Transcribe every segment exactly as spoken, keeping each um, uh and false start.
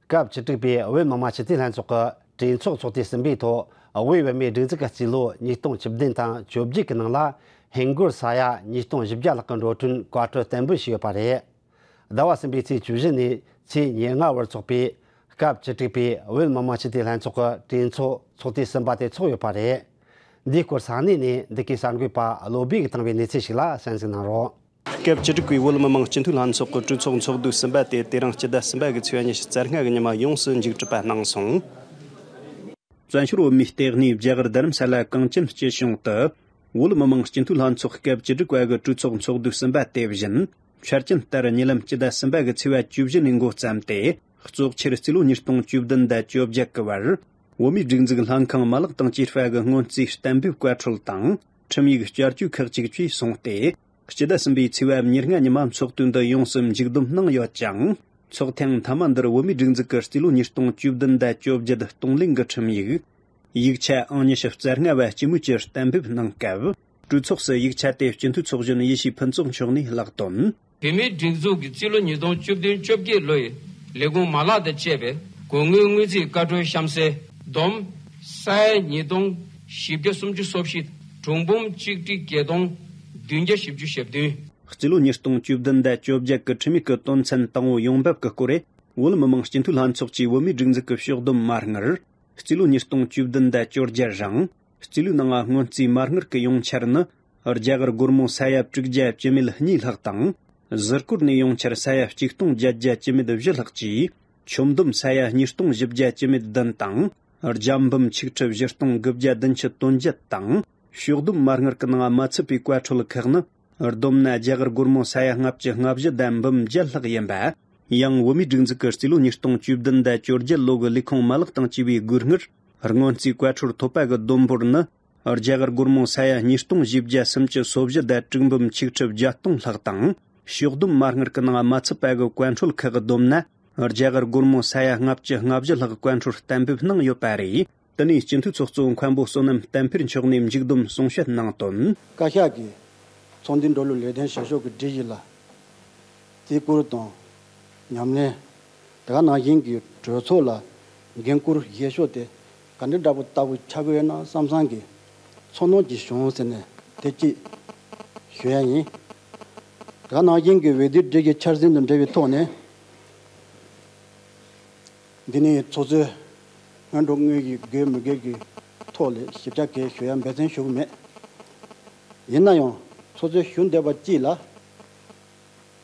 སྐབས་བཅུ་དྲུག་པའི་བོད་མི་མང་སྤྱི་འཐུས་ལྷན་ཚོགས་ཀྱི་གྲོས་ཚོགས་ཚོགས་དུས་གསུམ་པའི་ཐོག་དབུས་བོད་མིའི་སྒྲིག་འཛུགས་ཀྱི་རྩིས་ལོ་ཉིས་སྟོང་བཅུ་བདུན་དང་བཅོ་བརྒྱད་ཀྱི་ནང་ལ་ཧིན་སྒོར་ས་ཡ་ཉིས་སྟོང་བཞི་བརྒྱ་ལྷག་གི་འགྲོ་གྲོན་བཀའ་འཁྲོལ་གཏན་འབེབས་བྱས་ཡོད་པ་རེད། ཟླ་བ་གསུམ་པའི་ཚེས་བཅུ་བཞི་ནས་ཚེས་ཉེར་ལྔ་བར་འཚོགས་པའི་སྐབས་བཅུ་དྲུག་པའི་བོད་མི་མང་སྤྱི་འཐུས་ལྷན་ཚོགས་ཀྱི་གྲོས་ཚོགས་ཚོགས་དུས་གསུམ་པ་དེ་ཚོགས་ཡོད་པ་རེད། འདིའི་སྐོར་ས་གནས་ནས་འདི་གའི་གསར་འགོད་པ་བློ་བྷེ་གིས་བཏང་བའི་གནས་ཚུལ་ཞིག་ལ་གསན་གཟིགས་གནང་རོགས། སྐབས་བཅུ་དྲུག་པའི་བོད་མི་མང་སྤྱི་འཐུས་ལྷན་ཚོགས་ཀྱི་གྲོས་ཚོགས་ཚོགས་དུས་གསུམ་པ་དེ་དེ་རིང་སྤྱི་ཟླ་གསུམ་པ་གི་ཚེས་ཉི་ཤུ་རྩ་ལྔ་གི་ཉི་མ་ཡོངས་སུ་མཇུག་གྲུབ་པ་གནང་སོང་། བཙན་བྱོལ་བོད་མིའི་ལྟེ་གནས་རྒྱ་གར་རྡ་རམ་ས་ལ་གངས་ཅན་སྐྱིད་གཤོངས་དུ། བོད་མི་མང་སྤྱི་འཐུས་ལྷན་ཚོགས་སྐབས་བཅུ་དྲུག་པ་གི་གྲོས་ཚོགས་ཚོགས་དུས་གསུམ་པ་དེ་བཞིན། འཆར་ཅན་ལྟར་ཉེ་ལམ་སྤྱི་ཟླ་གསུམ་པ་གི་ཚེས་པ་བཅུ་བཞི་ནས་འགོ་བརྩམས་ཏེ། གཙོ་ཆེར་རྩིས་ལོ་ཉིས་སྟོང་བཅུ་བདུན་དང་བཅོ་བརྒྱད་ཀྱི་བར། བོད་མིའི་སྒྲིག་འཛུགས་ལྷན་ཁང་མ་ལག་དང་བཅས་པ་གི་སྔོན་རྩིས་གཏན་འབེབས་བཀའ་འཁྲོལ་དང་ཁྲིམས་ཡིག་བསྐྱར་བཅོས་ཁག་ཅིག་བཅས་སོང་སྟེ། སྤྱི་ཟླ་གསུམ་པའི་ཚེས་པ་ཉེར་ལྔ་ཉི་མ་ཚོགས་དུས་འདི་ཡོངས་སུ་མཇུག་བསྡོམས་གནང་ཡོད་ཅིང་། ཚོགས་ཐེངས་མཐའ་མ་འདིར་བོད་མིའི་སྒྲིག་འཛུགས་ཀྱི་རྩིས་ལོ་ཉིས་སྟོང་བཅུ་བདུན་དང་བཅོ་བརྒྱད་གཏོང་ལེན་གྱི་ཁྲིམས་ཡིག་ཡིག་ཆ་ཨང་ཉི་ཤུ་རྩ་ལྔ་བ་སྤྱི་མོས་ཀྱིས་གཏན་འབེབས་གནང་སྐབས། གྲོས་ཚོགས་སུ་ཡིག་ཆ་དེ་སྤྱི་འཐུས་ཚོགས་གཞོན་ཡེ་ཤེས་ཕུན་ཚོགས་མཆོག་ནས་ལྷག་དོན། བོད་མིའི་སྒྲིག་འཛུགས་ཀྱི་རྩིས་ལོ་ཉིས་སྟོང་བཅུ་བདུན་བཅོ་བརྒྱད་ལོའི་ལས་ཁུངས་མ་ལག་དང་བཅས་པའི་དགོས་དངུལ་དངུལ་རྩིས་བཀའ་འཁྲོལ་གཤམ་གསལ་བསྡོམས་ས་ཡ་ཉིས་སྟོང་བཞི་བརྒྱ་སུམ་ཅུ་སོ་བཞི། གྲངས་འབོར་གཅིག་ཁྲི་བརྒྱད་སྟོང་བདུན་བརྒྱ་བཞི་བཅུ་ཞེ་བདུན། རྩིས་ལོ་ཉིས་སྟོང་བཅུ་བདུན་དང་བཅོ་བརྒྱད་ཀྱི་ཁྲིམས་ཡིག་གི་དོན་ཚན་དང་པོ་ཡོངས་འབབ་ཀྱི་སྐོར། བོད་མི་མང་སྤྱི་འཐུས་ལྷན་ཚོགས་ཀྱིས་བོད་མིའི་སྒྲིག་འཛུགས་ཀྱི་ཕྱོགས་བསྡོམས་མ་དངུལ། རྩིས་ལོ་ཉིས་སྟོང་བཅུ་བདུན་དང་བཅོ་བརྒྱད་རིང་། རྩིས་ལོའི་ནང་སྔོན་རྩིས་མ་དངུལ་གྱི་ཡོངས་ཁྱབ་ནི། རྒྱ་གར་སྒོར་མོ་ས་ཡ་དྲུག་བརྒྱ་བཅུ་མེད་གཉིས་ལྷག་དང་། གཟུགས་སྐོར་ནས་ཡོངས་ཁྱབ་ས་ཡ་གཅིག་སྟོང་བརྒྱད་བརྒྱ་བཅུ་མེད་བཞི་ལྷག་བཅས། ཁྱོན་བསྡོམས་ས་ཡ་ཉིས་སྟོང་བཞི་བརྒྱ་བཅུ་མེད་བདུན་དང་། རྒྱ་འབུམ་ཆིག་ཁྲི་བཞི་སྟོང་དགུ་བརྒྱ་བདུན་ཅུ་དོན་བརྒྱད་དང་། ཕྱོགས་བསྡོམས་མ་དངུལ་གྱི་ནང་མ་ཚུད་པའི་བཀའ་འཁྲོལ་ཁག་ནི། བསྡོམས་ན་རྒྱ་གར་སྒོར་མོ་ས་ཡ་ལྔ་བཅུ་ལྔ་བཞི་དང་འབུམ་བརྒྱད་ལྷག་ཡིན་པ། ཡང་བོད་མིའི་སྒྲིག་འཛུགས་ཀྱི་རྩིས་ལོ་ཉིས་སྟོང་བཅུ་བདུན་དང་བཅོ་བརྒྱད་ལོ་གི་ལས་ཁུངས་མ་ལག་དང་བཅས་པའི་དགོས་དངུལ་སྔོན་རྩིས་བཀའ་འཁྲོལ་ཐོབ་པ་གི་བསྡོམས་འབོར་ནི། རྒྱ་གར་སྒོར་མོ་ས་ཡ་ཉིས་སྟོང་བཞི་བརྒྱ་སུམ་ཅུ་སོ་བཞི་དང་དྲུག་འབུམ་ཆིག་ཁྲི་བརྒྱད་སྟོང་ལྷག་དང་། ཕྱོགས་བསྡོམས་མ་དངུལ་གྱི་ནང་མ་ཚུད་པ་གི་བཀའ་འཁྲོལ་ཁག་བསྡོམས་ན། རྒྱ་གར་སྒོར་མོ་ས་ཡ་ལྔ་བཅུ་ལྔ་བཞི་ལྷག་བཀའ་འཁྲོལ་གཏན་འབེབས་གནང་ཡོད་པ་རེད། དེ་ནས་སྤྱི་འཐུས་ཚོགས་གཙོ་མཁན་པོ་བསོད་ནམས་བསྟན་འཕེལ་མཆོག་ནས་མཇུག་བསྡོམས་གསུང་བཤད་གནང་དོན། བཀའ་ཤག་གིས་ཚོགས་འདུའི་འགྲོ་ལུགས་ལས་དོན་བྱེད་ཕྱོགས་ཀྱི་སྒྲིག་གཞི་ལ་བརྩི་བཀུར་དང་ཉམས་ལེན། དེ་ག་ནང་བཞིན་གྱི་གྲོས་ཚོགས་ལ་འགན་འཁུར་བཞེས་ཕྱོགས་དེ་ག་འདྲ་འདྲ་པོ་ལྟ་བུ་ཆགས་ཀྱི་ཡོད་ན་བསམ་བསམ་གྱི་ཚོར་སྣང་ཅིག་བྱུང་ཟེར་ནས་དེ་གཅིག་ཞུ་ཡ་ཡིན། དེ་ག་ནང་བཞིན་གྱི་འོས་བསྡུའི་སྒྲིག་གཞི་འཆར་ཟིན་དང་འབྲེལ་བའི་ཐོག་ནས། འདི་ནི་ཚོགས་གཙོའི་སྔོན་འགྲོ་དངོས་ཀྱི་དགོས་མི་དགོས་ཀྱི་ཐོག་ལས་ཞིབ་ཆ་གང་ཞུ་ཡ་འབད་བརྩོན་ཞུ་གི་མེད། ཡིན་ན་ཡང་ཚོགས་གཙོས་ཞུ་འདོད་པ་གཅིག་ལ། འོས་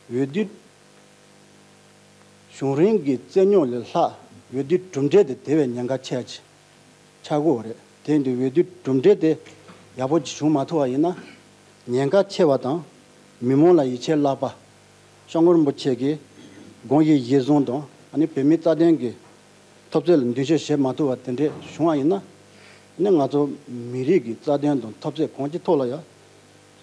བསྡུ་གཞུང་རིང་གི་རྩོད་རྙོག་ལས་ལྷག་འོས་བསྡུའི་གྲུབ་འབྲས་དེ་དེ་བས་ཉེན་ཁ་ཆེ་ཆགས་ཀྱི་ཡོད་རེད། དེ་ཡིན་དུས་འོས་བསྡུའི་གྲུབ་འབྲས་དེ་ཡག་པོ་ཅིག་བྱུང་མ་ཐུབ་པ་ཡིན་ན་ཉེན་ཁ་ཆེ་བ་དང་མི་མང་ལ་ཡིད་ཆེས་བརླག་པ། སྐྱབས་མགོན་རིན་པོ་ཆེ་གི་དགོངས་གཞི་གཞིར་བཟུང་དང་ཨ་ནི་བོད་མིའི་རྩ་དོན་གྱི་འཐབ་རྩོད་ལ་མདུན་སྐྱོད་བྱེད་མ་ཐུབ་པ་དེ་འདྲས་བྱུང་བ་ཡིན་ན་ཨ་ནི་ང་ཚོ་མི་རིགས་ཀྱི་རྩ་དོན་དང་འཐབ་རྩོད་གང་ཅིའི་ཐོག་ལ་ཡང་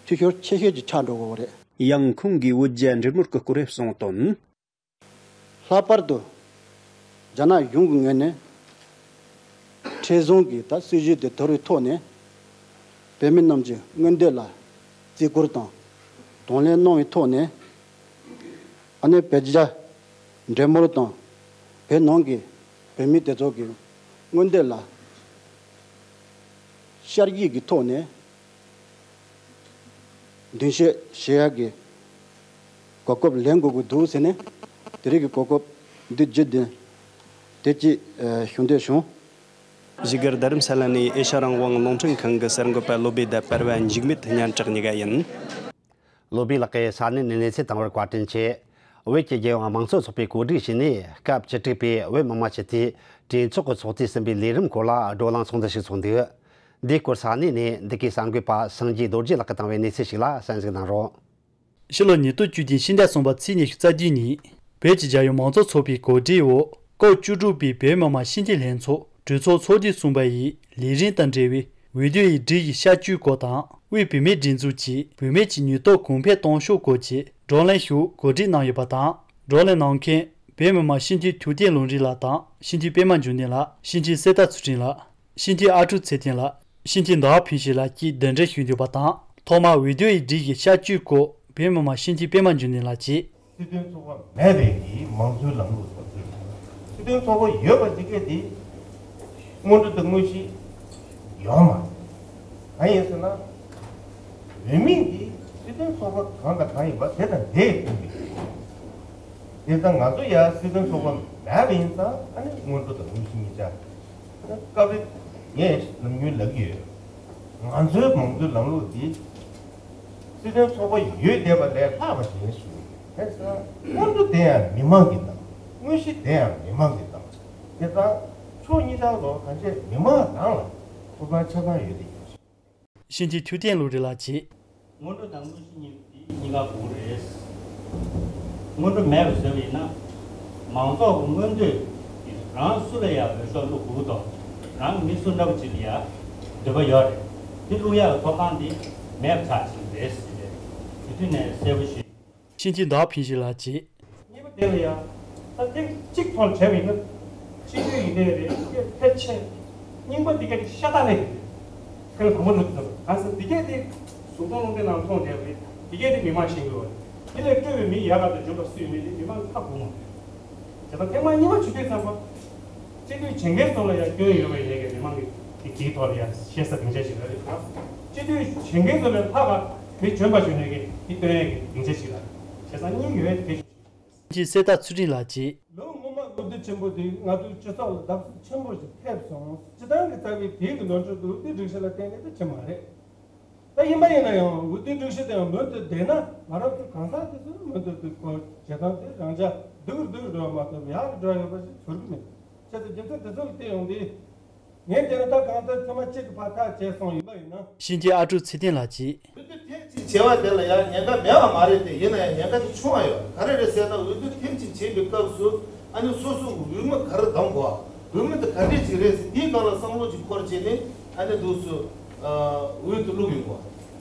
འཐུས་ཤོར་ཆེ་ཤོས་ཅིག་ཆགས་འགྲོ་གི་ཡོད་རེད། ཡང་ཁོང་གིས་བོད་རྒྱ་འབྲེལ་མོལ་གྱི་སྐོར་གསུངས་དོན། ལྷག་པར་དུ་རྒྱ་ནག་གཞུང་གི་ངོས་ནས་མཁྲེགས་བཟུང་གི་ད་སྲིད་བྱུས་དེ་དོར་བའི་ཐོག་ནས་བོད་མི་རྣམས་ཀྱི་མངོན་འདོད་ལ་བརྩི་བཀུར་དང་གདོང་ལེན་གནང་བའི་ཐོག་ནས་ཨ་ནེ་བོད་རྒྱ་འབྲེལ་མོལ་དང་བོད་ནང་གི་བོད་མི་དེ་ཚོ་གི་མངོན་འདོད་ལ་ཤར་གྱི་གི་ཐོག་ནས། མདུན་སྐྱོད་བྱེད་ཡག་གི་གོ་སྐབས་ལེན་དགོས་ཀྱི་འདུག་ཟེར་ནས་དེ་རིང་གི་གོ་སྐབས་འདི་བརྒྱུད་དེ་དེ་གཅིག་ཞུ་འདོད་བྱུང་། བཞུགས་སྒར་རྡ་རམ་ས་ལ་ནས་ཨེ་ཤ་རང་དབང་རླུང་འཕྲིན་ཁང་གི་གསར་འགོད་པ་བློ་བྷེ་དང་པར་བ་འཇིགས་མེད་སྙན་གྲགས་གཉིས་ཀ་ཡིན། བློ་བྷེ་ལགས་ཀྱིས་ས་གནས་ནས་གནས་ཚུལ་བཏང་བར་བཀའ་དྲིན་ཆེ། བོད་ཀྱི་རྒྱལ་ཡོངས་དམངས་གཙོ་ཚོགས་པས་གོ་སྒྲིག་བྱས་ནས་སྐབས་བཅུ་དྲུག་པའི་བོད་མི་མང་སྤྱི་འཐུས་གྲོས་ཚོགས་ཀྱི་ཚོགས་དུས་གསུམ་པའི་ལས་རིམ་སྐོར་ལ་བགྲོ་གླེང་ཚོགས་འདུ་ཞིག་ཚོགས་འདུག་འདིའི་སྐོར་ས་གནས་ནས་འདི་གའི་གསར་འགོད་པ་སངས་རྒྱས་རྡོ་རྗེ་ལགས་ཀྱིས་བཏང་བའི་གནས་ཚུལ་ཞིག་ལ་གསན་གཟིགས་གནང་རོགས། ཕྱི་ལོ་ཉིས་སྟོང་བཅུ་བདུན་ཕྱི་ཟླ་གསུམ་པ་ཚེས་ཉི་ཤུ་རྩ་བདུན་ཉིན། བོད་ཀྱི་རྒྱལ་ཡོངས་མང་གཙོ་ཚོགས་པའི་གོ་སྒྲིག་འོག་སྐབས་བཅུ་དྲུག་པའི་བོད་མི་མང་སྤྱི་འཐུས་ལྷན་ཚོགས་གྲོས་ཚོགས་ཚོགས་དུས་གསུམ་པ་ཡི་ལས་རིམ་དང་འབྲེལ་བའི་འོས་བསྡུ་ཡི་སྒྲིག་གཞི་བསྐྱར་བཅོས་སྐོར་དང་། དབུས་བུད་མེད་སྒྲིག་འཛུགས་ཀྱིས་བུད་མེད་ཀྱི་ནུས་སྟོབས་གོང་འཕེལ་གཏོང་ཕྱོགས་སྐོར་གྱི་བགྲོ་གླེང་ཞིག་གོ་སྒྲིག་གནང་ཡོད་པ་དང་། བགྲོ་གླེང་གནང་མཁན་བོད་མི་མང་སྤྱི་འཐུས་ཐུབ་བསྟན་ལུང་རིགས་ལགས་དང་། སྤྱི་འཐུས་པད་མ་འབྱུང་གནས་ལགས། སྤྱི་འཐུས་གསེར་རྟ་ཚུལ་ཁྲིམས་ལགས། སྤྱི་འཐུས་ཨ་ཀྲུག་ཚེ་བརྟན་ལགས། སྤྱི་འཐུས་ཟླ་བ་ཕུན་ཚོགས་ལགས་ཀྱིས་གདན་འདྲེན་ཞུས་འདུག་པ་དང་། ཐོག་མར་འོས་བསྡུ་ཡི་སྒྲིག་གཞི་བསྐྱར་བཅོས་སྐོར་བོད་མི་མང་སྤྱི་འཐུས་པད་མ་འབྱུང་གནས་ལགས་ཀྱིས། སྲིད་དོན་ཚོགས་པ་མེད་པའི་གི་མང་གཙོའི་ལམ་ལུགས་ཐོག་ཚུད། སྲིད་དོན་ཚོགས་པ་ཡོད་པ་འདི་གས་དེ་སྔོན་འགྲོ་དང་དངོས་གཞི་ཡོད་མ་རེད། གང་ཡིན་ཟེར་ན། འོས་མི་འདི་སྲིད་དོན་ཚོགས་པ་གང་དང་གང་ཡིན་པ་དེ་དང་དེ་ཡིན་པས། དེ་ཙང་ང་ཚོ་ཡང་སྲིད་དོན་ཚོགས་པ་མེད་པ་ཡིན་ཙང་ཨ་ནི་སྔོན་འགྲོ་དང་དངོས་གཞི་གཉིས་ཆ། སྐབས་རེ་ངས་ནམ་རྒྱུན་ལབ་ཀྱི་ཡོད། ང་ཚོའི་མང་གཙོའི་ལམ་ལུགས་འདི་སྲིད་དོན་ཚོགས་པ་ཡོད་བསྡད་པ་ལས་ལྷག་པ་ཞིག་ཡིན་ཞུ། དེ་ཙང་སྔོན་འགྲོ་དེ་ཡང་མི་མང་གི་གནང་། དངོས་གཞི་དེ་ཡང་མི་མང་གི་གནང་། དེ་ཙང་ཕྱོགས་གཉིས་ཆར་ལོ་གང་ཆེ་མི་མང་ནང་ལ་ཐོབ་ཐང་ཆ་ཚང་ཡོད་དེ་ཡིན། ཤེས་ལྡན་ཐུབ་བསྟན་བློ་གྲོས་ལགས་ཀྱིས། སྔོན་འགྲོ་དང་དངོས་གཞི་གཉིས་དེ་གཉིས་ཀ་དགོས་རེད། སྔོན་འགྲོ་མེད་པ་བཟོས་པ་ཡིན་ན། མང་ཚོགས་ཀྱི་མངོན་འདོད་ཀྱིས་རང་སུ་ལ་ཡང་འོས་ཤོག་བླུག་དགོས་དང་། རང་མི་སུ་འདྲ་པོ་ཅིག་ལ་ཡང་འདོད་པ་ཡོད་རེད། དེ་བླུག་ཡག་གི་ཐོབ་ཐང་དེ་མེད་པ་ཆགས་ཀྱི་རེད་ཟེར་ཏེ་དུས་མཐུད་ནས་གསལ་པོ་ཞུས། ཤེས་ལྡན་ཟླ་བ་ཕུན་ཞིག་ལགས་ཀྱིས། གཉིས་པ་དེ་ལ་ཡང་ད་ཐེངས་གཅིག་ཐོག་བྱས་པ་ཡིན་ན། སྤྱི་འཐུས་ཡིན་ནའི་རེད། དེ་ཕལ་ཆེར་རྙིང་པ་འདི་ག་དེ་ཤ་སྟག་ལས་ཐེངས་དང་པོ་འགྲོ་དུས་ཙམ་གང་ཟེར་འདི་ག་དེ་གཟུགས་མཐོང་རླུང་རྟའི་ནང་མཐོང་བསྡད་པ་རེད། འདི་ག་དེ་མི་མང་ཤེས་ཀྱི་ཡོད་རེད། དེ་ལས་སྤྲོས་པའི་མི་ཡག་ག་དང་འཇོན་པ་སུ་ཡིན་མིན་དེ་མི་མང་ཁ་སྒུག་མ་རེད། དེ་ལྟར་ཐེངས་མ་གཉིས་པ་བྱེད་དུས་ཙམ་པ། སྤྱི་འཐུས་བྱེད་མཁན་ཚོ་ལ་ཡང་སྐྱོན་ཡོད་པ་ཡིན་ནའི་མི་མང་གི་དེ་གའི་ཐོག་ལ་ཡང་བཤད་ས་སྡིངས་ཆ་ཞིག་རེད། སྤྱི་འཐུས་བྱེད་མཁན་ཚོ་ལས་ལྷག་པ་མི་འཇོན་པ་ཞིག་ཡོད་ནའི་དེ་སྟོན་ཡས་ཀྱི་སྡིངས་ཆ་ཞིག་ལ་བྱས་ཙང་གཉིས་ཡོད་དེ། ཅིག་གསེར་རྟ་ཚུལ་ཁྲིམས་ལགས་ཀྱིས། ལོ་སྔོན་མ་འོས་བསྡུ་ཆེན་པོ་དེ་ང་ཚོའི་སྤྱི་ཚོགས་ལ་བརྡབ་གསིག་ཆེན་པོ་ཞིག་ཐེབས་སོང་། སྤྱི་བཏང་གི་རྩ་བའི་དེའི་གི་ནོར་འཁྲུལ་དེ་འོས་བསྡུའི་སྒྲིག་གཞི་ལ་བརྟེན་ནས་དེ་ཕྱིན་མ་རེད། ད་ཡིན་པ་ཡིན་ན་ཡང་འོས་བསྡུའི་སྒྲིག་གཞི་དེ་ཡང་མུ་མཐུད་བསྡད་ན་ང་རང་ཚོའི་གང་ཟག་དེ་ཚོའི་མུ་མཐུད་དུ་ཁོ་བྱེད་སྟངས་དེ་རང་འཇགས་སྡུག་རུ་སྡུག་རུ་འགྲོ་བ་མ་གཏོགས་ཡག་རུ་འགྲོ་ཡོད་པ་ཞིག་ཚོར་གི་མེད། བྱས་ཙང་རྒྱུ་མཚན་དེ་ཚོ་ལ་བལྟས་ཡོང་དུས། ངས་བལྟས་ན་ད་གང་ལྟར་ཐེངས་མ་གཅིག་གི་བར་ཐག་བཅད་སོང་ཡིན་པ་ཡིན་ན། ཤེས་ལྡན་ཨ་ཀྲུག་ཚེ་བརྟན་ལགས་ཀྱིས། འོས་བསྡུ་ཐེངས་གཅིག་བྱས་པ་དེ་ལ་ཡང་ཉེན་ཁ་མེད་པ་མ་རེད་དེ། ཡིན་ན་ཡང་ཉེན་ཁ་དེ་ཆུང་བ་ཡོད། ག་རེ་རེད་ཟེར་ན་འོས་བསྡུ་ཐེངས་གཅིག་བྱས་པའི་སྐབས་སུ་ཨ་ནི་སོ་སོ་གི་འོས་མི་ག་རེ་བདམས་དགོས། འོས་མི་དེ་ག་འདྲས་ཅིག་རེད་ཟེར་དེའི་སྒང་ལ་བསམ་བློ་ཅིག་འཁོར་བྱས་ནས་ཨ་ནི་འདུག་སུ་འོས་དེ་བླུགས་ཡོང་དགོས།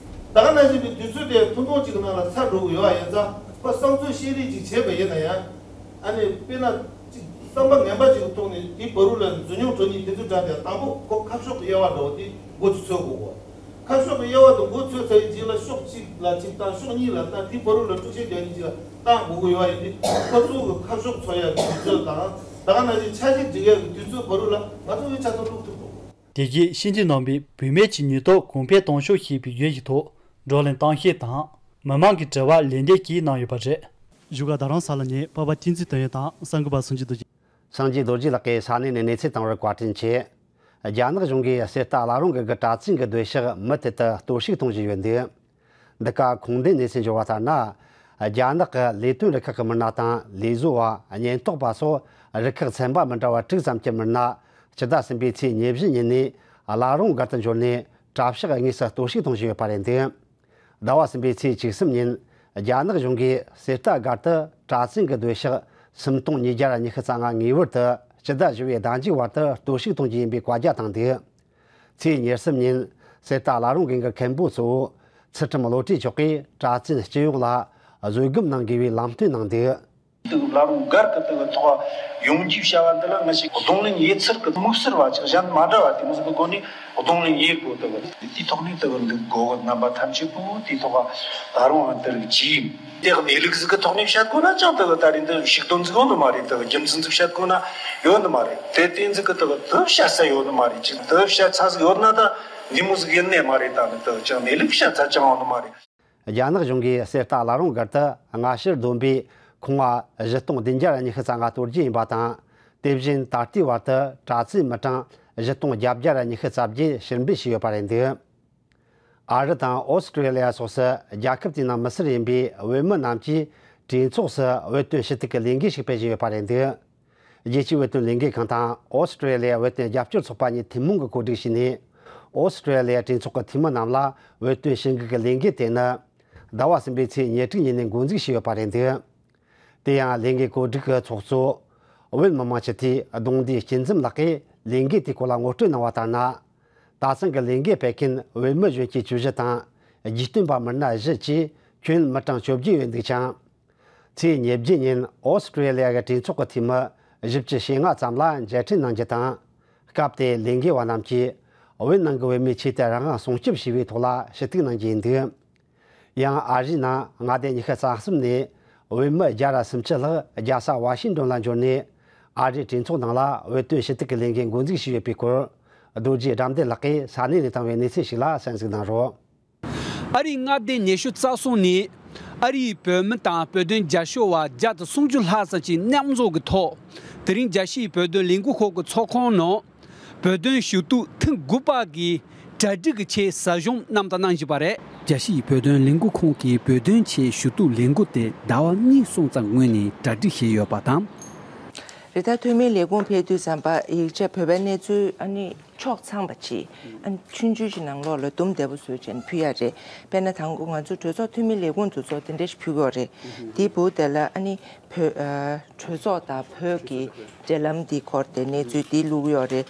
ད་ག་ནང་བཞིན་པའི་དུས་ཚོད་དེ་ཐུང་ཐུང་ཅིག་གི་ནང་ལ་ཚར་འགྲོ་གི་ཡོད་པ་ཡིན་ཙང་ཁོ་བསམ་ཚུལ་བཤད་རེས་ཅིག་བྱས་པ་ཡིན་ན་ཡང་། ཨ་ནི་དཔེར་ན་ཅིག་བསམ་པ་ངན་པ་ཅིག་གི་ཐོག་ནས་དེའི་བར་དུ་ལ་འཛུལ་སྙོམས་འགྲོ་ཉེན་དེ་ཚོ་འདྲ་དེ་དང་པོ་ཁོ་ཁ་ཕྱོགས་ཀྱི་དབྱེ་བ་འདྲ་བོ་དེ་མགོ་ཚོས་དགོས་གོ། ཁ་ཕྱོགས་ཀྱི་དབྱེ་བ་དེ་མགོ་ཚོས་ཚར་བའི་རྗེས་ལ་ཕྱོགས་གཅིག་ལ་གཅིག་དང་ཕྱོགས་གཉིས་ལ་དང་དེའི་བར་དུ་ལ་འཁྲུག་ཆ་རྒྱག་མཁན་ཅིག་ལ་བཏང་དགོས་ཀྱི་ཡོད་པ་ཡིན་དུས་ཁོ་ཚོ་གི་ཁ་ཕྱོགས་ཚོ་ཡ་དུས་ཚོད་དང་ད་ག་ནང་བཞིན་འཆར་གཞི་སྒྲིག་ཡག་གི་དུས་ཚོད་བར་དུ་ལ་ང་ཚོ་འོས་ཆ་ཚང་བླུགས་ཐུབ་དགོས། དེ་རྗེས་ཤེས་ལྡན་རྣམ་པས་བུད་མེད་ཀྱི་ཉེན་རྟོག་གོང་འཕེལ་གཏོང་ཕྱོགས་ཞེས་པའི་བརྗོད་གཞིའི་ཐོག་བགྲོ་གླེང་གཏང་བཤད་དང་མི་མང་གི་དྲི་བར་ལན་འདེབས་ཀྱིས་གནང་ཡོད་པ་རེད། བཞུགས་སྒར་རྡ་རམ་ས་ལ་ནས་པ་ཕ་བསྟན་འཛིན་དོན་ཡོད་དང་གསར་འགོད་པ་སངས་རྒྱས་རྡོ་རྗེ། སངས་རྒྱས་རྡོ་རྗེ་ལགས་ཀྱིས་ས་གནས་ནས་གནས་ཚུལ་བཏང་བར་བཀའ་དྲིན་ཆེ། རྒྱ་ནག་གཞུང་གིས་གསེར་རྟ་བླ་རུང་གི་གྲྭ་བཙུན་གྱི་སྡོད་ཤག་མུ་མཐུད་དུ་གཏོར་བཤིག་གཏོང་བཞིན་ཡོད་འདུག་འདི་ག་ཁུངས་ལྡན་གནས་ཚུལ་འབྱོར་བ་ལྟར་ན། རྒྱ་ནག་གི་ལས་དོན་རུ་ཁག་གི་མི་སྣ་དང་ལས་བཟོ་བ། ཉེན་རྟོག་པ་སོགས་རུ་ཁག་ཚན་པ་མི་འདྲ་བ་དྲུག་ཙམ་གྱི་མི་སྣ་སྤྱི་ཟླ་གསུམ་པའི་ཚེས་ཉེར་བཞི་ཉིན་ནས་བླ་རུང་སྒར་དུ་འབྱོར་ནས་གྲྭ་ཤག་དངོས་སུ་གཏོར་བཤིག་གཏོང་བཞིན་ཡོད་པ་རེད་འདུག་ཟླ་བ་གསུམ་པའི་ཚེས་བཅུ་གསུམ་ཉིན་རྒྱ་ནག་གཞུང་གིས་གསེར་རྟ་སྒར་དུ་གྲྭ་བཙུན་གྱི་སྡོད་ཤག་སུམ་སྟོང་ཉིས་བརྒྱ་ཉི་ཤུ་རྩ་ལྔ་ངེས་པར་དུ་སྤྱི་ཟླ་བཞི་པའི་ཟླ་མཇུག་བར་དུ་གཏོར་བཤིག་གཏོང་རྒྱུ་ཡིན་པའི་བཀའ་རྒྱ་བཏང་འདུག་ཚེས་ཉེར་གསུམ་ཉིན་གསེར་རྟ་བླ་རུང་དགོན་གྱི་མཁན་པོ་གཙོ་བོ་ཚུལ་ཁྲིམས་བློ་གྲོས་མཆོག་གིས་གྲྭ་བཙུན་སྤྱི་ཡོངས་ལ་བཟོད་སྒོམ་གནང་དགོས་པའི་ལམ་སྟོན་གནང་འདུག་དུ་བླ་རུང་སྒར་གྱི་དུ་ཐོག་ཡོང་རྒྱུའི་བྱ་བ་འདི་ལ་ང་ཞིག་གདོང་ལེན་ཡེད་ཚུལ་གྱི་དམིགས་བསལ་བ་ཅིག་གཞན་མ་འདྲ་བ་དེ་མོ་ཟིག་གི་སྒོ་ནས་གདོང་ལེན་ཡེད་དགོས་དུ། དེའི་ཐོག་ནས་དུ་འདུག་དགོས་གི། རྣམ་པ་ཐམས་ཅད་པོ་དེའི་ཐོག་ད་རུང་ཨ་འདི་རིགས་ཀྱིས་དེ་གནས་ལུགས་ཟིག་གི་ཐོག་ནས་བཤད་དགོས་ན་ཅང་དུ་ད་རེས་འདི་ཞིག་དོན་ཟིག་ཡོད་ནི་མ་རེད། དུ་རྒྱུ་མཚན་ཟིག་བཤད་དགོས་ན་ཡོད་ནི་མ་རེད། དེ་དེ་ཟིག་གི་དུ་དུ་བཤད་ས་ཡོད་ནི་མ་རེད། ཅིག་དུ་བཤད་ས་ཟིག་ཡོད་ན་ད་འདི་མོ་ཟིག་ཡིན་ནི་མ་རེད། ད་ནི་དུ་ཅང་གནས་ལུགས་བཤད་ས་ཅང་ཡོད་ནི་མ་རེད། རྒྱ་ནག་གཞུང་གིས་གསེར་རྟ་བླ་རུང་སྒར་དུ་སྔ་ཕྱིར་བསྡོམས་པས་ཁང་བ་བཞི་སྟོང་བདུན་བརྒྱ་ཉི་ཤུ་རྩ་ལྔ་གཏོར་རྒྱུ་ཡིན་པ་དང་། དེ་བཞིན་ད་ལྟའི་བར་དུ་གྲྭ་བཙུན་མི་གྲངས་བཞི་སྟོང་བརྒྱད་བརྒྱ་ཉི་ཤུ་རྩ་བརྒྱད་ཕྱིར་འབུད་བྱས་ཡོད་པ་རེད་འདུག་ཨ་རི་དང་ཨོ་སི་ཀྲི་ལི་ཡ་སོགས་སུ་རྒྱལ་ཁབ་དེའི་ནང་མི་སེར་ཡིན་པའི་བོད་མི་རྣམས་ཀྱིས་གྲོས་ཚོགས་སུ་བོད་དོན་ཞུ་གཏུག་གི་ལས་འགུལ་ཞིག་སྤེལ་བཞིན་ཡོད་པ་རེད་འདུག་རྒྱལ་སྤྱིའི་བོད་དོན་ལས་འགུལ་ཁང་དང་ཨོ་སི་ཀྲི་ལི་ཡ་བོད་དོན་རྒྱབ་སྐྱོར་ཚོགས་པ་གཉིས་ཐུན་མོང་གིས་གོ་སྒྲིག་བྱས་ནས། ཨོ་སི་ཀྲི་ལི་ཡ་གྲོས་ཚོགས་ཀྱི་འཐུས་མི་རྣམས་ལ་བོད་དོན་ཞུ་འགུལ་གྱི་ལས་འགུལ་དེ་ནི་ཟླ་བ་གསུམ་པའི་ཚེས་ཉེར་དྲུག་ཉིན་ནས་འགོ་འཛུགས་བྱས་ཡོད་པ་རེད་འདུག་དེ་ཡང་ལས་འགུལ་གོ་སྒྲིག་གི་ཚོགས་གཙོ་བོད་མི་མང་སྤྱི་འཐུས་གདུང་འདུས་སྐྱིད་འཛོམས་ལགས་ཀྱིས་ལས་འགུལ་དེའི་སྐོར་ལ་ངོ་སྤྲོད་གནང་བ་ལྟར་ན། ད་ཐེངས་ཀྱི་ལས་འགུལ་སྤེལ་མཁན་བོད་མི་གཞོན་སྐྱེས་བཅུ་བཞི་དང་རྒྱུས་སྟོན་པ་མི་སྣ་བཞི་བཅས་ཁྱོན་མི་གྲངས་བཅོ་བརྒྱད་ཡོད་འདུག་ཅིང་། ཚེས་ཉེར་བརྒྱད་ཉིན་ཨོ་སི་ཀྲི་ལི་ཡ་གི་གྲོས་ཚོགས་ཀྱི་འཐུས་མི་བཞི་བཅུ་ཞེ་ལྔ་ཙམ་ལ་མཇལ་འཕྲད་གནང་རྒྱུ་དང་། སྐབས་དེར་ལས་འགུལ་བ་རྣམས་ཀྱིས་བོད་ནང་གི་བོད་མིའི་ཆེད་དུ་རང་དབང་སྲུང་སྐྱོབ་བྱས་པའི་ཐོག་ལ་ཞུ་གཏུག་གནང་རྒྱུ་ཡིན་འདུག་ཡང་ཨ་རིའི་ནང་མངའ་སྡེ་ཉི་ཤུ་རྩ་གསུམ་ནས་བོད་མི་བརྒྱ་དང་སུམ་ཅུ་ལྷག་རྒྱལ་ས་ཝ་ཤིང་ཏོན་ལ་འབྱོར་ནས། ཨ་རིའི་གྲོས་ཚོགས་ནང་ལ་བོད་དོན་ཞུ་གཏུག་གི་ལས་འགུལ་འགོ་འཛུགས་བྱས་ཡོད་པའི་སྐོར། རྡོ་རྗེ་དགྲ་འདུལ་ལགས་ཀྱིས་ས་གནས་ནས་བཏང་བའི་གནས་ཚུལ་ཞིག་ལ་གསན་གཟིགས་གནང་རོགས། ཨ་རིའི་མངའ་སྡེ་ཉི་ཤུ་རྩ་གསུམ་ནས་ཨ་རིའི་བོད་མི་དང་བོད་དོན་རྒྱབ་སྐྱོར་བ་བརྒྱ་དང་སུམ་ཅུ་ལྷག་ཙམ་གྱིས་མཉམ་འཛོམས་ཀྱི་ཐོག་དེ་རིང་རྒྱལ་སྤྱིའི་བོད་དོན་ལས་འགུལ་ཁང་གི་ཚོགས་ཁང་ནང་བོད་དོན་ཞུ་གཏུག་ཐེངས་དགུ་པ་གི་གྲ་སྒྲིག་གི་ཆེད་ཟབ་སྦྱོང་རྣམ་པ་གནང་བཞིན་པ་རེད། རྒྱལ་སྤྱིའི་བོད་དོན་ལས་འགུལ་ཁང་གིས་བོད་དོན་ཆེད་ཞུ་གཏུག་ལས་འགུལ་དེ་ཟླ་བ་གཉིས་གསུམ་ཙམ་སྔོན་ནས་གྲ་སྒྲིག་བྱས་ཡོད་པ་དང་། རེད། ད་འཐུས་མིའི་ལས་ཁུངས་ཕེབས་དུས་ཙམ་པ་ཡིག་ཆ་བོད་པའི་གནས་ཚུལ་ཨ་ནི་ཕྱོགས་ཚང་བ་ཅིག་ཨ་ནི་ཆུང་ཆུང་ཞིག་ནང་ལོགས་ལ་དུམ་བདེ་པོ་བཟོས་བྱས་ནས་ཕུལ་ཡ་རེད། དཔེར་ན་དང་པོ་ང་ཚོ་གྲོས་ཚོགས་འཐུས་མིའི་ལས་ཁུངས་དེ་ཚོ་དེ་འདྲ་ཞིག་ཕུལ་གྱི་ཡོད་རེད། དེའི་བར་དེ་ལ་ཨ་ནི་བོད་ཨ་གྲོས་ཚོགས་དང་བོད་ཀྱི་འབྲེལ་ལམ་འདི་སྐོར་དེ་གནས་ཚུལ་འདི་བླུགས་ཡོད་རེད།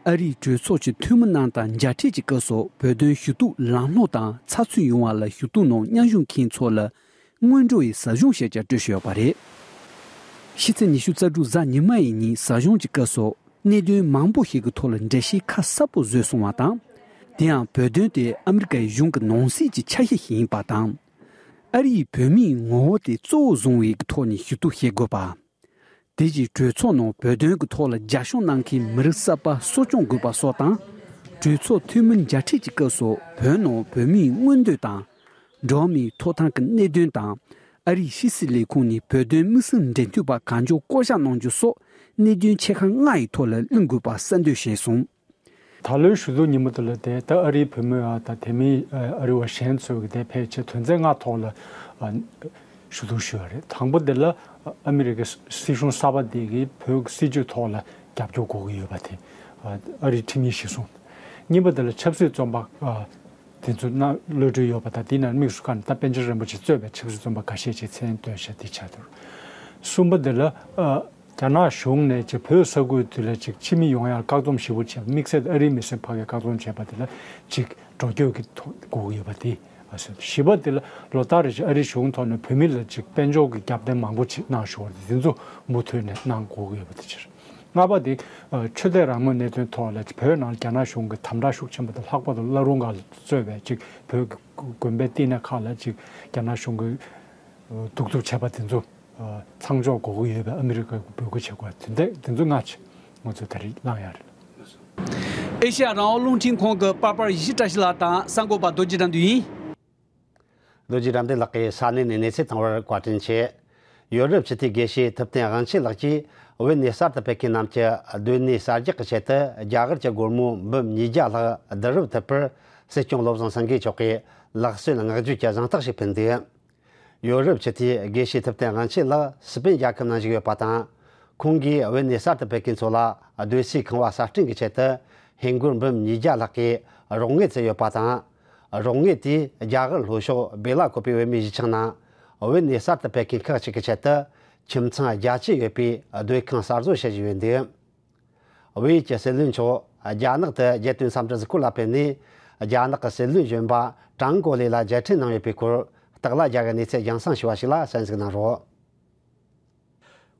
ཨ་རིའི་གྲོས་ཚོགས་ཀྱི་འཐུས་མི་རྣམས་དང་མཇལ་འཕྲད་ཀྱི་སྐབས་སུ་བོད་དོན་ཞུ་གཏུག་ལམ་ལྷོང་དང་ཚགས་ཚུད་ཡོང་བ་ལ་ཞུ་གཏུག་ནང་མཉམ་ཞུགས་མཁན་ཚོ་ལ་སྔོན་འགྲོ་ཡི་ཟབ་སྦྱོང་ཞིག་ཀྱང་སྤྲོད་བཞིན་ཡོད་པ་རེད། ཕྱི་ཚེས་ཉི་ཤུ་རྩ་དྲུག་གཟའ་ཉི་མ་ཡི་ཉིན་ཟབ་སྦྱོང་གྱི་སྐབས་སུ་གནད་དོན་མང་པོ་ཞིག་གི་ཐོག་ལ་འགྲེལ་བཤད་ཁ་གསལ་པོ་བཟོས་སོང་བ་དང་། དེ་ཡང་བོད་དོན་དེ་ཨ་མི་རི་ཀའི་གཞུང་གི་ནང་སྲིད་ཀྱི་ཆ་ཤས་ཤིག་ཡིན་པ་དང་། ཨ་རིའི་བོད་མིའི་ངོ་བོ་དེ་གཙོ་བོ་བཟུང་བའི་ཐོག་ནས་ཞུ་གཏུག་བྱེད་དགོས་པ། དེ་རྗེས་གྲོས་ཚོགས་ནང་བོད་དོན་གྱི་ཐོག་ལ་རྒྱབ་སྐྱོར་གནང་མཁན་མི་རིགས་གསར་པ་གསོ་སྐྱོང་དགོས་པ་སོགས་དང་། གྲོས་ཚོགས་འཐུས་མི་མཇལ་འཕྲད་ཀྱི་སྐབས་སུ་བོད་ནང་བོད་མིའི་མངོན་འདོད་དང་། འགྲོ་བ་མིའི་ཐོབ་ཐང་གི་གནད་དོན་དང་། ཨ་རིའི་ཕྱི་སྲིད་ལས་ཁུངས་ནས་བོད་དོན་དམིགས་བསལ་འབྲེལ་མཐུད་པ་གང་མགྱོགས་བསྐོ་གཞག་གནང་རྒྱུ་སོགས་གནད་དོན་ཆེ་ཁག་ལྔ་ཡི་ཐོག་ལ་གླེང་དགོས་པ་གསལ་འདོན་བྱས་སོང་། ད་ལོའི་ཞུ་གཏུག་ཉིན་མོ་དེ་ལ་དེ་ད་ཨ་རིའི་བོད་མི་ཨ་དང་དེ་མིན་ཨ་རི་བ་གཞན་ཚོས་ཀྱི་དེ་ཕལ་ཆེར་དོན་ཚན་ལྔ་ཐོག་ལ་ཨ་ཞུ་གཏུག་ཞུས་པ་རེད། དང་པོ་དེ་ལ་ཨ་མི་རི་ཀའི་སྲིད་གཞུང་གསར་པ་དེ་གིས་བོད་ཀྱི་སྲིད་བྱུས་ཐོག་ལ་རྒྱབ་སྐྱོར་དགོས་ཀྱི་ཡོད་པ་དེ་ཨ་ཨ་རིའི་ཁྲིམས་ཡིག་གཞིར་བཟུང་། གཉིས་པ་དེ་ལ་ཆབ་སྲིད་བཙོན་པ་ཨ་དེ་ཚོ་ནང་གློད་གྲོལ་ཡོད་པ་དང་དེའི་ནང་དམིགས་སུ་བཀར་ནས་ད་པཎ་ཆེན་རིན་པོ་ཆེས་གཙོས་པའི་ཆབ་སྲིད་བཙོན་པ་འགའ་ཤས་ཅིག་མཚན་བཏོན་བྱས་དེ་ཆགས་འདུག་གསུམ་པ་དེ་ལ་ཨ། རྒྱ་ནག་གཞུང་ནས་ཅིག་བོད་ས་ཁུལ་དེ་ལ་ཅིག་ཕྱི་མི་ཡོང་ཡག་བཀག་སྡོམ་ཞེ་པོ་བྱས་པ། དམིགས་བསལ་ཨ་རིའི་མི་སེར་ཕ་གིར་བཀག་སྡོམ་བྱས་པ་དེ་ལ་ཅིག་འགྲོ་སྐྱོད་ཀྱི་ཐོག་དགོས་ཀྱི་ཡོད་པ་དེ་ཨ་སོ། བཞི་པ་དེ་ལ་ལོ་ལྟར་རེ་བཞིན་ཨ་རིའི་གཞུང་ཐོག་ནས་བོད་མི་ལ་ཅིག་དཔལ་འབྱོར་གྱི་རྒྱབ་རྟེན་མང་པོ་ཅིག་གནང་བཞིན་པ་དེ་ཚོ་མུ་མཐུད་ནས་གནང་དགོས་ཀྱི་ཡོད་པ་དེ་ཕྱིར། ལྔ་པ་དེ་ཨ་ཆོས་དད་རང་མོས་གནད་དོན་ཐོག་ལ་བོད་ནང་རྒྱ་ནག་གཞུང་གིས་དམ་དྲག་ཤུགས་ཆེན་པོ་དང་ལྷག་པར་དུ་བླ་རུང་སྒར་ལ་གཙོས་པའི་ཅིག་བོད་ཀྱི་དགོན་པའི་བསྟི་གནས་ཁག་ལ་ཅིག་རྒྱ་ནག་གཞུང་གིས་གདུག་རྩུབ་བྱས་པ་དེ་ཚོ། ཚང་འཇོག་དགོས་ཀྱི་ཡོད་པའི་ཨ་མི་རི་ཀས་འབོད་སྐུལ་བྱེད་དགོས་པ་དེ་འདྲ་དེ་ཚོ་ལྔ་ཅིག་ང་ཚོས་ད་རེས་བླངས་ཡ་རེད། ཨེ་ཤ་ཡ་རང་དབང་རླུང་འཕྲིན་ཁང་གི་པར་པར་ཡེ་ཤེས་བཀྲ་ཤིས་ལགས་དང་གསར་འགོད་པ་རྡོ་རྗེ་དགྲ་འདུལ་ཡིན། རྡོ་རྗེ་དགྲ་འདུལ་ལགས་ཀྱིས་ས་གནས་ནས་གནས་ཚུལ་བཏང་བར་བཀའ་དྲིན་ཆེ། ཡོ་རོབ་སྤྱི་འཐུས་དགེ་བཤེས་ཐུབ་བསྟན་དབང་ཆེན་ལགས་ཀྱིས་བོད་ནས་གསར་དུ་ཕེབས་མཁན་རྣམས་ཀྱི་སྡོད་གནས་གསར་རྒྱག་གི་ཆེད་དུ་རྒྱ་གར་གྱི་སྒོར་མོ་འབུམ་ཉིས་བརྒྱ་ལྷག་བསྡུ་རུབ་ཐུབ་པར་སྲིད་སྐྱོང་བློ་བཟང་སེང་གེ་མཆོག་གིས་ལག་གསོལ་བསྔགས་བརྗོད་ཀྱི་གཟེངས་རྟགས་ཤིག་ཕུལ་འདུག་ཡོ་རོབ་སྤྱི་འཐུས་དགེ་བཤེས་ཐུབ་བསྟན་དབང་ཆེན་ལགས་སི་པེན་རྒྱལ་ཁབ་ནང་བཞུགས་ཡོད་པ་དང་། ཁོང་གིས་བོད་ནས་གསར་དུ་ཕེབས་མཁན་ཚོ་ལ་སྡོད་སའི་ཁང་བ་གསར་སྐྲུན་གྱི་ཆེད་དུ་ཧིན་སྒོར་འབུམ་ཉིས་བརྒྱ་ལྷག་གི་རོགས་དངུལ་བཙལ་ཡོད་པ་དང་། རོགས་དངུལ་དེས་རྒྱ་གར་ལྷོ་ཕྱོགས་སྦེ་ལ་ཀོ་པའི་བོད་མིའི་གཞིས་ཆགས་ནང་བོད་ནས་གསར་དུ་ཕེབས་མཁན་ཁག་ཅིག་གི་ཆེད་དུ་ཁྱིམ་ཚང་བརྒྱད་ཅུ་ཡོད་པའི་སྡོད་ཁང་གསར་བཟོ་བྱེད་བཞིན་ཡོད་འདུག་བལ་ཡུལ་གྱི་སྲིད་བློན་མཆོག་རྒྱ་ནག་ཏུ་རྒྱལ་དོན་འཚམས་འདྲི་གཟིགས་སྐོར་ལ་ཕེབས་ནས། རྒྱ་ནག་གི་སྲིད་བློན་གཞོན་པ་ཀྲང་གོ་ལེ་ལ་མཇལ་འཕྲད་གནང་ཡོད་པའི་སྐོར། སྟག་ལྷ་རྒྱལ་གྱིས་གནས་ཚུལ་རྒྱང་སྲིང་ཞུས་པ་ཞིག་ལ་གསན་གཟིགས་གནང་རོགས།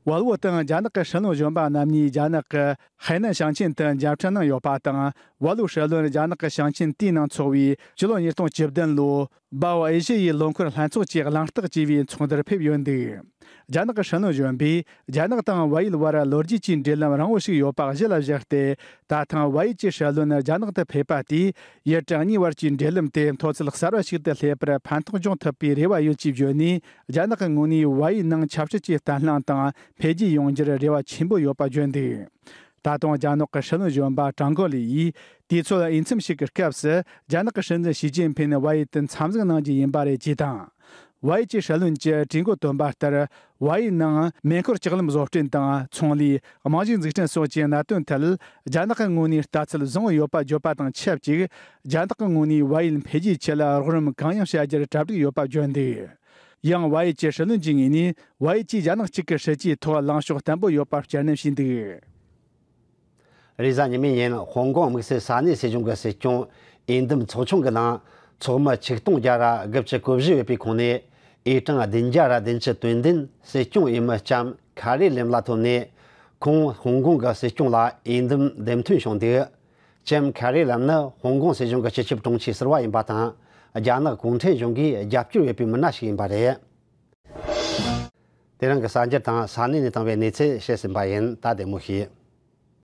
ཝལ་ཝོ་དང་རྒྱ་ནག་གི་སྲིད་བློན་གཞོན་པ་རྣམ་གཉིས་རྒྱ་ནག་གི་ཧའེ་ནན་ཞིང་ཆེན་དུ་མཇལ་འཕྲད་གནང་ཡོད་པ་དང་། ཝལ་ཝོ་སྲིད་བློན་རྒྱ་ནག་གི་ཞིང་ཆེན་དེའི་ནང་འཚོགས་པའི་སྤྱི་ལོ་ཉིས་སྟོང་བཅུ་བདུན་ལོའི་སྦའོ་ཨེ་ཤེ་ཡའི་ལོ་འཁོར་ལྷན་ཚོགས་ཀྱི་གླེང་སྟེགས་ཅེས་པའི་ཚོགས་འདུར་ཕེབས་ཡོད་འདུག་རྒྱ་ནག་གི་སྲིད་བློན་གཞོན་པས་རྒྱ་ནག་དང་བལ་ཡུལ་བར་ལོ་རྒྱུས་ཀྱི་འབྲེལ་ལམ་རིང་བོ་ཞིག་ཡོད་པ་གཞི་ལ་བཞག་སྟེ། ད་ཐེངས་བལ་ཡུལ་གྱི་སྲིད་བློན་རྒྱ་ནག་ཏུ་ཕེབས་པ་དེས་ཡུལ་གྲངས་གཉིས་བར་གྱི་འབྲེལ་ལམ་དེ་མཐོ་ཚད་གསར་བ་ཞིག་ཏུ་སླེབས་པར་ཕན་ཐོགས་འབྱུང་ཐུབ་པའི་རེ་བ་ཡོད་ཅེས་བརྗོད་ནས། རྒྱ་ནག་གི་ངོས་ནས་བལ་ཡུལ་ནང་ཆབ་སྲིད་ཀྱི་བརྟན་ལྷིང་དང་འཕེལ་རྒྱས་ཡོང་རྒྱུར་རེ་བ་ཆེན་པོ་ཡོད་པ་བརྗོད་འདུག་ད་དུང་རྒྱ་ནག་གི་སྲིད་བློན་གཞོན་པ་ཀྲང་གོ་ལི་ཡིས་དུས་ཚོད་འོས་འཚམ་ཞིག་གི་སྐབས་སུ་རྒྱ་ནག་གི་སྲིད་འཛིན་ཞི་ཅིན་ཕིན་བལ་ཡུལ་དུ་འཚམས་གཟིགས་གནང་རྒྱུ་ཡིན་པ་རེད་ཅེས་དང་། བལ་ཡུལ་གྱི་སྲིད་བློན་གྱི་གྲོས་འགོ་བཏོན་པ་ལྟར། བལ་ཡུལ་ནང་མེ་འཁོར་ལྕགས་ལམ་བཟོ་སྐྲུན་དང་ཚོང་ལས། རྨང་གཞི་འཛུགས་སྐྲུན་སོགས་ཀྱི་གནད་དོན་ཐད། རྒྱ་ནག་གི་ངོས་ནས་ལྟ་ཚུལ་བཟང་བོ་ཡོད་པ་བརྗོད་པ་དང་ཆབས་ཅིག་རྒྱ་ནག་གི་ངོས་ནས་བལ་ཡུལ་འཕེལ་རྒྱས་ཆེད་ལ་རོགས་རམ་གང་ཡང་བྱ་རྒྱུར་གྲ་སྒྲིག་ཡོད་པ་བརྗོད་འདུག་ཡང་བལ་ཡུལ་གྱི་སྲིད་བློན་གྱི་ངོས་ནས་བལ་ཡུལ་གྱིས་རྒྱ་ནག་གཅིག་གི་སྲིད་ཇུས་ཐོག་ལངས་ཕྱོགས་བརྟན་པོ་ཡོད་པ་བསྐྱར་ནན་བྱས་འདུག་རེས་གཟའ་ཉི་མའི་ཉིན་ཧོང་ཀོང་དམིགས་བསལ་ས་གནས་སྲིད་གཞུང་གི་སྲིད་སྐྱོང་འོས་འདེམས་ཚོགས་ཆུང་གི་ནང་ཚོགས་མི་ཆིག་སྟོང་བརྒྱ་ར་དགུ་བཅུ་གོ་བཞི་ཡོད་པའི་ཁོངས་ནས་འོས་གྲངས་བདུན་བརྒྱ་ར་བདུན་ཅུ་དོན་བདུན་སྲིད་སྐྱོང་འོས་མི་ལྕམ་ཁ་རི་ལེམ་ལ་ཐོབ་ནས། ཁོང་ཧོང་ཀོང་གི་སྲིད་སྐྱོང་ལ་འོས་འདེམས་འདེམས་ཐོན་བྱུང་འདུག་ལྕམ་ཁ་རི་ལེམ་ནི་ཧོང་ཀོང་སྲིད་གཞུང་གི་སྤྱི་ཁྱབ་དྲུང་ཆེ་ཟུར་པ་ཡིན་པ་དང་། རྒྱ་ནག་གུང་ཁྲན་གཞུང་གིས་རྒྱབ་སྐྱོར་ཡོད་པའི་མི་སྣ་ཞིག་ཡིན་པ་རེད། དེ་རིང་གི་གསར་འགྱུར་དང་ས་གནས་ནས་བཏང་བའི་གནས་ཚུལ་བཤད་ཟིན་པ་ཡིན། ད་བདེ་མོ་བྱོས།